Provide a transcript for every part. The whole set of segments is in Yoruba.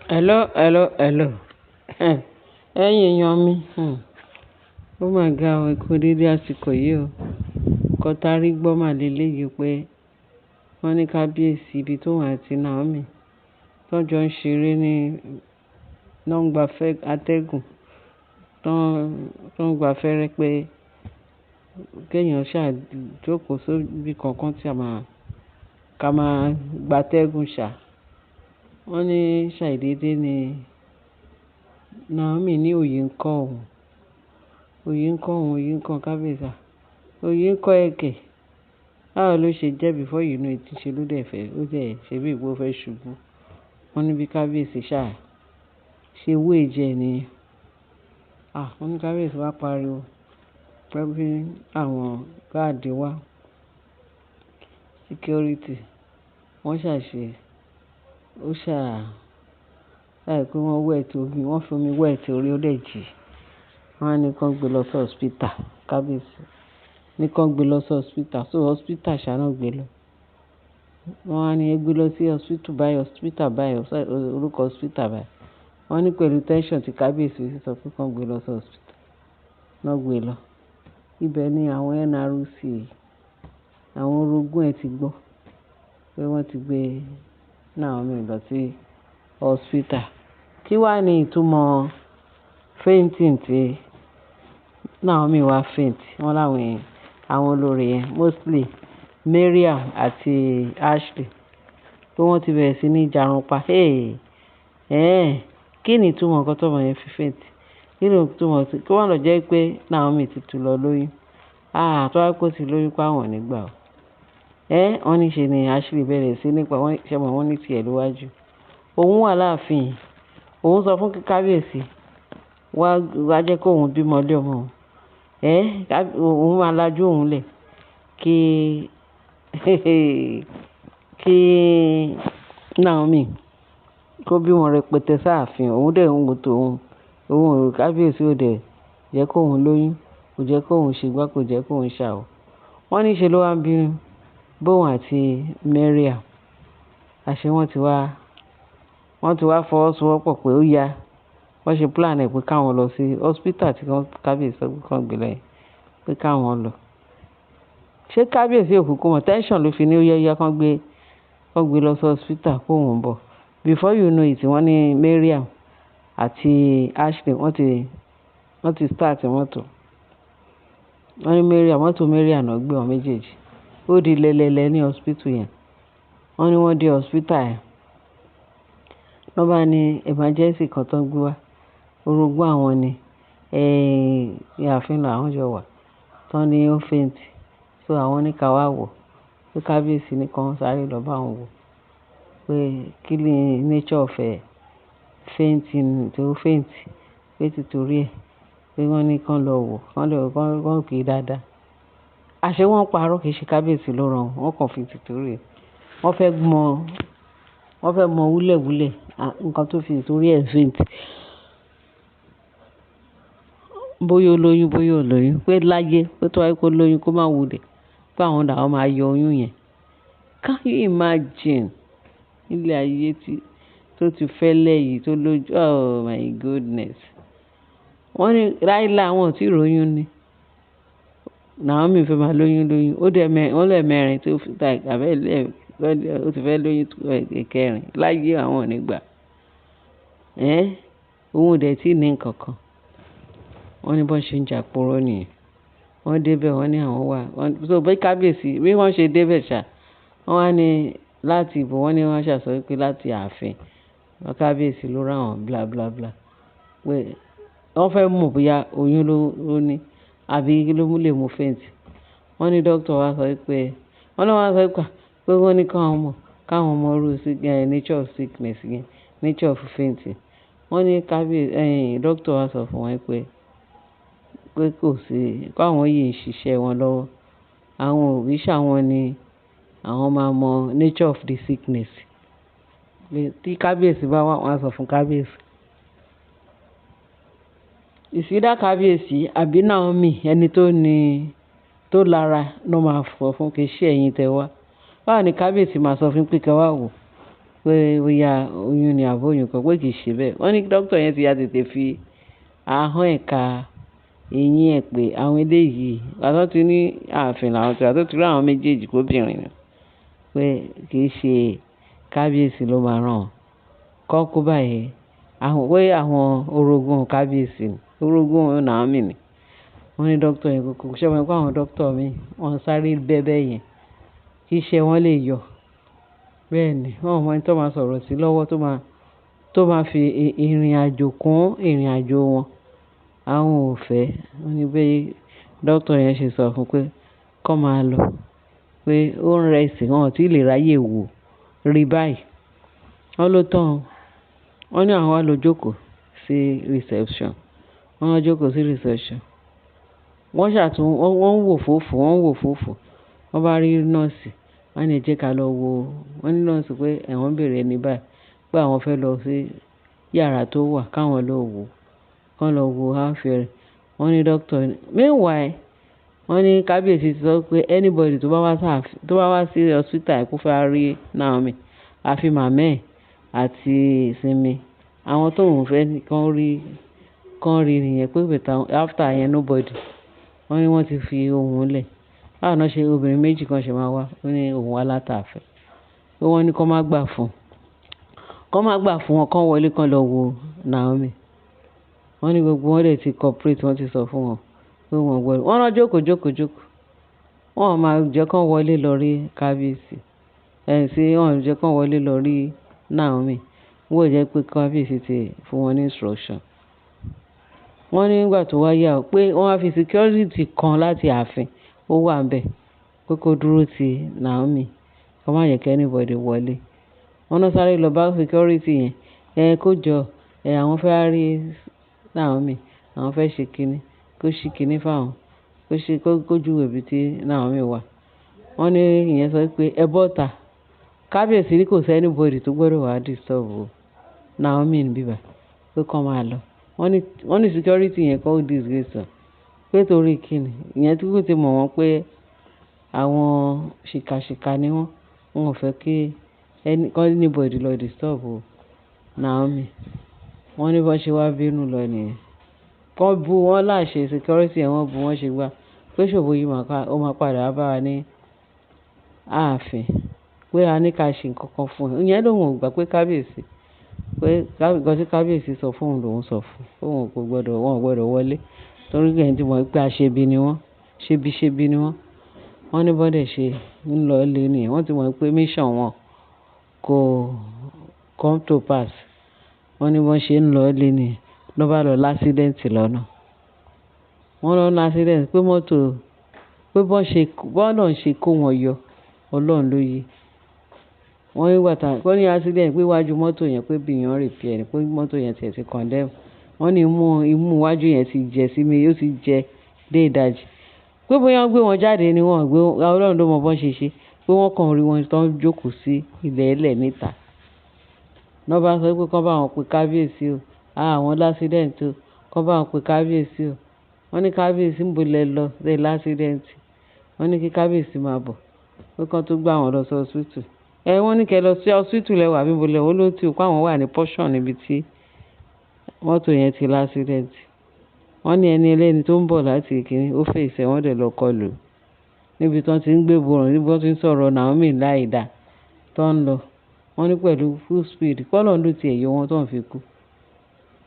Hello, hello, hello. Ẹ̀yin èèyàn mi, ó mà ga o, ẹ kú dédé àsìkò yìí o. Nǹkan tá rí gbọ́ mà léleyìí pé wọ́n ní kábíyèsí ibi tóun àti Naomi tó jọ ń ṣeré ní, ló ń gba fẹ́ atẹ́gùn, tó ń gba fẹ́rẹ́ pé kí èèyàn ṣà jókòó sóbi kankan tí a máa, ká máa gba atẹ́gùn ṣà. Wọ́n ní ṣàìdédé ni Naomi ní òyì ń kọ́ òun. Òyì ń kọ́ òun, òyì ń kọ́ kábíyèsí. Òyì ń kọ́ ẹ̀kẹ́. Báwo ló ṣe jẹ́ before you know it, ṣe ló dẹ̀ fẹ́, ó dẹ̀ ṣe bí ìpé ó fẹ́ ṣubú. Wọ́n ní bí kábíyèsí ṣà ṣe wage ẹ nìyẹn. Ah, wọ́n ní kábíyèsí wá pariwo pé bí àwọn guard wá, security. Wọ́n ṣà ṣe, ó ṣà, láì pé wọ́n wet omi, wọ́n fi omi wet orí ó dẹ̀ jí. Wọ́n á ní kí wọ́n gbé lọ sí hospital, kábíyèsí. Ní kí wọ́n gbé lọ sí hospital. So hospital ṣá náà gbé lọ. Wọ́n á ní ẹ gbé lọ sí hospital báyìí, hospital báyìí, orúkọ hospital báyìí. Wọ́n ní pẹ̀lú tension tí kábíyèsí sọ pé kí wọ́n gbé lọ sí hospital. Wọ́n gbé lọ. Ibẹ̀ ni àwọn NRC, àwọn orogún ẹ ti gbọ́ pé wọ́n ti gbé Naomi lọ sí hospital. Kí wá ní ìtumọ̀ fainting tí Naomi wá faint? Wọ́n láwọn èèyàn, àwọn olórí yẹn mostly Mariam àti Ashley pé wọ́n ti bẹ̀rẹ̀ sí ní jarunpa. Hey! Ẹ́n! Kí ni ìtumọ̀ nǹkan tó ọmọ yẹn fi faint? Kí ni ìtumọ̀ tí, kí wọ́n lọ jẹ́ pé Naomi ti tú lọ lóyún. Ah, tó bá pé ó ti lóyún pé àwọn ò ní gbà ó. Ẹ́, wọ́n ní ṣe ni Ashley bẹ̀rẹ̀ sí nípa wọ́n, ṣé mo wọ́n ní tiẹ̀ lówájú. Òun wà láàfin. Òun sọ fún kábíyèsí, wá, wá jẹ́ kó òun bímọ lé ọmọ òun. Ẹ́, òun máa lajú òun lẹ̀ kí, kí Naomi kó bímọ rẹpẹtẹ sáàfin. Òun dẹ̀ ń wo tòun. Òun ò, kábíyèsí ò dẹ̀ jẹ́ kó òun lóyún, kò jẹ́ kó òun ṣe gbá, kò jẹ́ kó òun ṣàwọ̀. Wọ́n ní ṣe ló wá ń bínú bóun àti Mariam. Àṣé wọ́n ti wá fọwọ́sowọ́pọ̀ pé ó yá. Wọ́n ṣe plan ẹ̀ pé káwọn lọ sí hospital tí wọ́n, kábíyèsí sọ pé kí wọ́n gbé lọ yẹn, pé káwọn lọ. Ṣé kábíyèsí ò kúkú mọ̀? Tension ló fi ní ó yá yá kí wọ́n gbé lọ sí hospital kó òun bọ̀. Before you know it, wọ́n ní Mariam àti Ashley wọ́n ti start mọ́tò. Wọ́n ní Mariam, mọ́tò Mariam náà gbé wọn méjèèjì. Ó di lẹ́lẹ́lẹ́ ní hospital yẹn. Wọ́n ní wọ́n dé hospital yẹn. Wọ́n bá ní emergency kan tó ń gbé wá. Orogún àwọn ni, ààfin làwọn jọ wà. Tán ní ó faint. So àwọn ní ká wá wò. Pé kábíyèsí ní kí wọ́n sáré lọ bá wọn wò. Pé kí ni nature of fainting tó faint. Pé títorí ẹ. Pé wọ́n ní kí wọ́n lọ wò, kí wọ́n lọ, kí wọ́n kí dáadáa. Àṣé wọ́n parọ́, kì í ṣe kábíyèsí ló rán wọn. Wọ́n kàn fi títorí ẹ. Wọ́n fẹ́ mọ wúlẹ̀wúlẹ̀ nǹkan tó fi títorí ẹ faint. Bóyá ó lóyún, bóyá ò lóyún. Pé láyé, pé tó bá jẹ́ pé ó lóyún kó má wulẹ̀. Pé àwọn làwọn máa yọ oyún yẹn. Can you imagine? Ilé ayé tí, tó ti fẹ́lẹ́ yìí tó lójú. Oh my goodness. Wọ́n ní láíláí àwọn ò tí ì róyún ni. Naomi fẹ́ máa lóyún lóyún. Ó dẹ̀ mẹ́, wọ́n lè mẹ́rin tó fi ta àbẹ́ ilé, ó ti fẹ́ lóyún ìkẹrin. Láyé àwọn ò ní gbà. Ẹ́, òun ò dẹ̀ tí ì ní nǹkan kan. Wọ́n ní bó ṣe ń jà púrọ́ nìyẹn. Wọ́n dé bẹ̀ wọ́n ní àwọn wà. Wọ́n, so bí kábíyèsí, bí wọ́n ṣe dé bẹ̀ ṣá, wọ́n wá ní láti ìbò, wọ́n ní wọ́n ṣà sọ wípé láti ààfin. Kábíyèsí ló rán wọn bla bla bla. Pé wọ́n fẹ́ mọ̀ bóyá oyún ló ní àbí kí ló mú lè mú faint. Wọ́n ní doctor wá sọ wípé, wọ́n náà wá sọ wípé, pé wọ́n ní káwọn mọ̀, káwọn mọ irú nature of sickness yẹn, nature of fainting. Wọ́n ní kábíyèsí, doctor wá sọ fún wọn pé, pé kò sí, pé àwọn yìí ń ṣiṣẹ́ wọn lọ́wọ́. Àwọn ò rí ṣàwọn ni àwọn máa mọ nature of the sickness. Pé tí kábíyèsí bá wá, wọ́n á sọ fún kábíyèsí. It's either kábíyèsí àbí Naomi, ẹni tó ní, tó lára ló máa sọ fún, kì í ṣe ẹ̀yin tẹ wá. Báwo ni kábíyèsí máa sọ fún pé kí ẹ wá wò? Pé bóyá oyún ni àbí oyún kan, pé kì í ṣe bẹ́ẹ̀. Wọ́n ní doctor yẹn ti ya tètè fi ahọ́n ẹ̀ ka eyín ẹ̀ pé àwọn eléyìí, ìgbà tí wọ́n ti ní ààfin làwọn ti wá, tó ti rí àwọn méjèèjì pé obìnrin ni. Pé kì í ṣe kábíyèsí ló máa rán wọn. Kọ́ kú báyìí. Àwọn, pé àwọn orogún kábíyèsí ni, orogún Naomi ni. Wọ́n ní doctor yẹn kúkú. Ṣé o mọ̀ pé àwọn doctor mi wọ́n sáré bẹ́bẹ́ yẹn kí iṣẹ́ wọn lè yọ. Bẹ́ẹ̀ ni, wọ́n ò mọ ẹni tó máa sọ̀rọ̀ sí lọ́wọ́ tó máa fi ìrìnàjò kún ìrìnàjò wọn. Àwọn ò fẹ́. Wọ́n ní bí doctor yẹn ṣe sọ fún pé kó máa lọ. Pé ó ń rest, wọ́n ò tí lè ráyè wò rí báyìí. Wọ́n ló tán o. Wọ́n ní àwọn wá lọ jókòó sí reception. Wọ́n lọ jókòó sí reception. Wọ́n ṣàtún, wọ́n ń wò fófò, wọ́n ń wò fófò. Wọ́n bá rí nọ́ọ̀sì. Wọ́n ní ẹ jẹ́ ká lọ wo. Wọ́n ní nọ́ọ̀sì pé àwọn ń bèèrè ẹni báyìí. Pé àwọn fẹ́ lọ sí yàrá tó wà káwọn lọ wò. Kán lọ wo welfare rẹ̀. Wọ́n ní doctor ní. Meanwhile, wọ́n ní kábíyèsí ti sọ pé anybody tó bá wá sáàfin, tó bá wá sí hospital kó fẹ́ rí Naomi, àfi màmá ẹ̀ àti Simi. Àwọn tó ń fẹ́ kán rí nìyẹn pé better after yẹn nobody. Wọ́n ní wọ́n ti fi ohùn lẹ̀. Báwo ni wọ́n ṣe obìnrin méjì kan ṣe máa wá? Ó ní òun wá látàfin. Pé wọ́n ní kó má gbà fún. Kó má gbà fún wọn, kó wọlé kán lọ wo Naomi. Wọ́n ní gbogbo wọn dẹ̀ ti cooperate, wọ́n ti sọ fún wọn pé wọ́n gbọdọ̀. Wọ́n lọ jókòó, jókòó, jókòó. Wọ́n ò máa jẹ́ kó wọlé lọ rí kábíyèsí. Ẹ̀ sí wọ́n ò jẹ́ kó wọlé lọ rí Naomi. Wọ́n ò jẹ́ pé kábíyèsí ti fún wọn ní instruction. Wọ́n ní nígbà tó wá yá o pé wọ́n á fi security kan láti ààfin ó wà níbẹ̀ pé kó dúró ti Naomi. Kó má jẹ́ kí anybody wọlé. Wọ́n náà sáré lọ bá security yẹn. Ẹ kó jọ, ẹ àwọn fẹ́ rí Naomi, àwọn fẹ́ ṣe kíni, kó ṣí kíní fún àwọn, kó ṣí, kó júwe ibi tí Naomi wà. Wọ́n ní ìyẹn sọ pé ẹ bọ́ta. Kábíyèsí ní kò sí anybody tó gbọdọ̀ wá disturb Naomi níbí báyìí pé kó máa lọ. Wọ́n ní security yẹn kó disgrace wọn. Pé torí kíni? Ìyẹn tí kò tí mọ̀ wọ́n pé àwọn ṣìkàṣìkà ni wọ́n. Wọn ò fẹ́ kí anybody lọ disturb Naomi. Wọ́n ní bó ṣe wá bínú lọ nìyẹn. Kọ́ bu wọ́n láṣẹ security yẹn wọ́n bu wọ́n ṣe gbá. Pé ṣòbò yìí máa ká, ó máa padà wá bá wa ní ààfin. Pé a ní ká ṣe nǹkan kan fún un. Ìyẹn lóun ò gbà pé kábíyèsí, pé nǹkan tí kábíyèsí sọ fún òun lòun sọ fún. Pé òun kò gbọdọ̀, wọ́n ò gbọdọ̀ wọlé. Torí pé ẹni tí mọ̀ pé aṣebi ni wọ́n. Ṣebi ṣebi ni wọ́n. Wọ́n ní bó dẹ̀ ṣe ń lọ lé nìyẹn. Wọ́n ti mọ̀ pé mission wọn kò come to pass. Wọ́n ní bó ṣe ń lọ lé nìyẹn. Lọ bá lọ l'accident lọ́nà. Wọ́n lọ l'accident pé mọ́tò, pé bó ṣe, bó Ọlọ́run ṣe kó wọn yọ, Ọlọ́run ló yé. Wọ́n ní ìgbà tá, wọ́n ní accident pé iwájú mọ́tò yẹn pé beyond repair ni, pé mọ́tò yẹn tiẹ̀ ti condemn. Wọ́n ní imú iwájú yẹn ti jẹ sí mi, ó ti jẹ dé ìdajì. Pé bóyá wọ́n gbé wọn jáde ni wọ́n gbé, Ọlọ́run ló mọ bó ṣe ṣe. Pé wọ́n kàn rí wọn tó ń jókòó sí ilẹ̀ẹ́lẹ̀ níta. Lọ́ bá sọ pé kó bá wọn pe kábíyèsí o. Àwọn l'accident o. Kó bá wọn pe kábíyèsí o. Wọ́n ní kábíyèsí ń bo lẹ lọ lé l'accident. Wọ́n ní kí kábíyèsí máa bọ̀. Pé kó tó gbé àwọn lọ sí hospital. Ẹ wọ́n ní kí ẹ lọ sí hospital lẹ́wà bí bo lẹ wọ́n ló ti pé àwọn wà ní portion níbi tí mọ́tò yẹn ti l'accident. Wọ́n ní ẹni ẹlẹ́ni tó ń bọ̀ láti ìkíní, ó face ẹ̀ wọ́n dẹ̀ lọ kọlù. Níbi tí wọ́n ti ń gbé borun, níbi tí wọ́n ti ń sọ̀rọ̀ Naomi láìda tó ń lọ. Wọ́n ní pẹ̀lú full speed. Kọ́ Ọlọ́run ló ti ẹ̀ yọ wọn tó ń fi kú.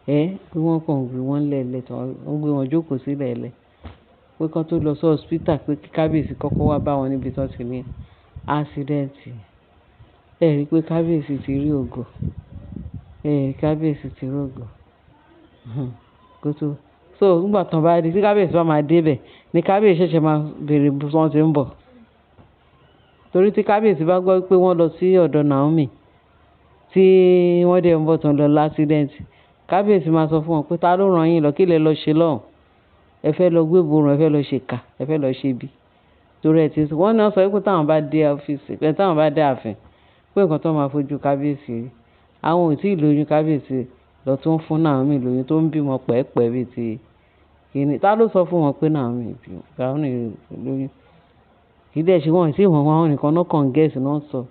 Ẹ pé wọ́n kàn gbé wọn lẹ́lẹ̀ tó wọ́n gbé wọn jókòó sílẹ̀ẹ́lẹ̀. Pé kó tó lọ sí hospital pé kí kábíyèsí kọ́kọ́ wá bá wọn níbi tí wọ́n ti ní accident. Ẹ rí i pé kábíyèsí ti rí ògo. Ẹ rí kábíyèsí ti rí ògo. Kó tó. So nígbà tí wọ́n bá dé, tí kábíyèsí bá máa dé bẹ̀, ní kábíyèsí ṣẹ̀ṣẹ̀ máa bèèrè bí wọ́n ti ń bọ̀. Torí tí kábíyèsí bá gbọ́ pé wọ́n lọ sí ọ̀dọ̀ Naomi, tí wọ́n dẹ̀ ń bọ̀ tán lọ l'accident, kábíyèsí máa sọ fún wọn pé ta ló rán yín lọ, kí lẹ lọ ṣe lọ́hùn? Ẹ fẹ́ lọ gbé borun, ẹ fẹ́ lọ ṣe ìkà, ẹ fẹ́ lọ ṣe ibi. Torí ẹ ti sọ, wọ́n náà sọ wípé tí àwọn bá dé ọ́fíìsì, pé tí àwọn bá dé ààfin, pé nǹkan tó máa fojú kábíyèsí rí. Àwọn ò tí ì lóyún kábíyèsí lọ tún fún Naomi lóyún tó ń bímọ pẹ̀ẹ́pẹ̀ẹ́ bí i ti kíni. Ta ló sọ fún wọn pé Naomi bímọ, Naomi lóyún? Kì í dẹ̀ ṣe wọ́n tí wọ́n, àwọn nìkan náà kàn guess náà sọ,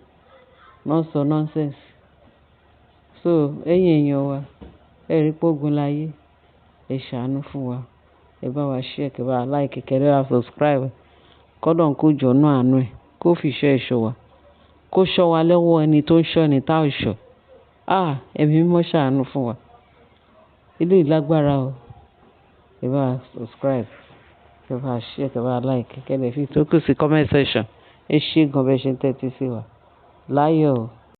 náà sọ nonsense. So ẹ̀yin èèyàn wa, ẹ rí pé ogun láyé, ẹ ṣàánú fún wa. Ẹ bá wa share, kẹ bá wa like, kẹ bá wa subscribe. Kọ́lọ́run kó jọ nú àánú ẹ̀, kó fi ìṣọ́ ẹ̀ ṣọ́ wa. Kó ṣọ́ wa lọ́wọ́ ẹni tó ń ṣọ́ ni tá ò ṣọ́. Ah! Ẹ̀mí mímọ́ ṣàánú fún wa. Eléyìí lágbára o. Ẹ bá wa subscribe, kẹ bá wa share, kẹ bá wa like, kẹ lè fi tó kù sí comment section. Ẹ ṣé gan bẹ́ẹ̀ ṣe ń tẹ́tí sí wa. Láyọ̀ o.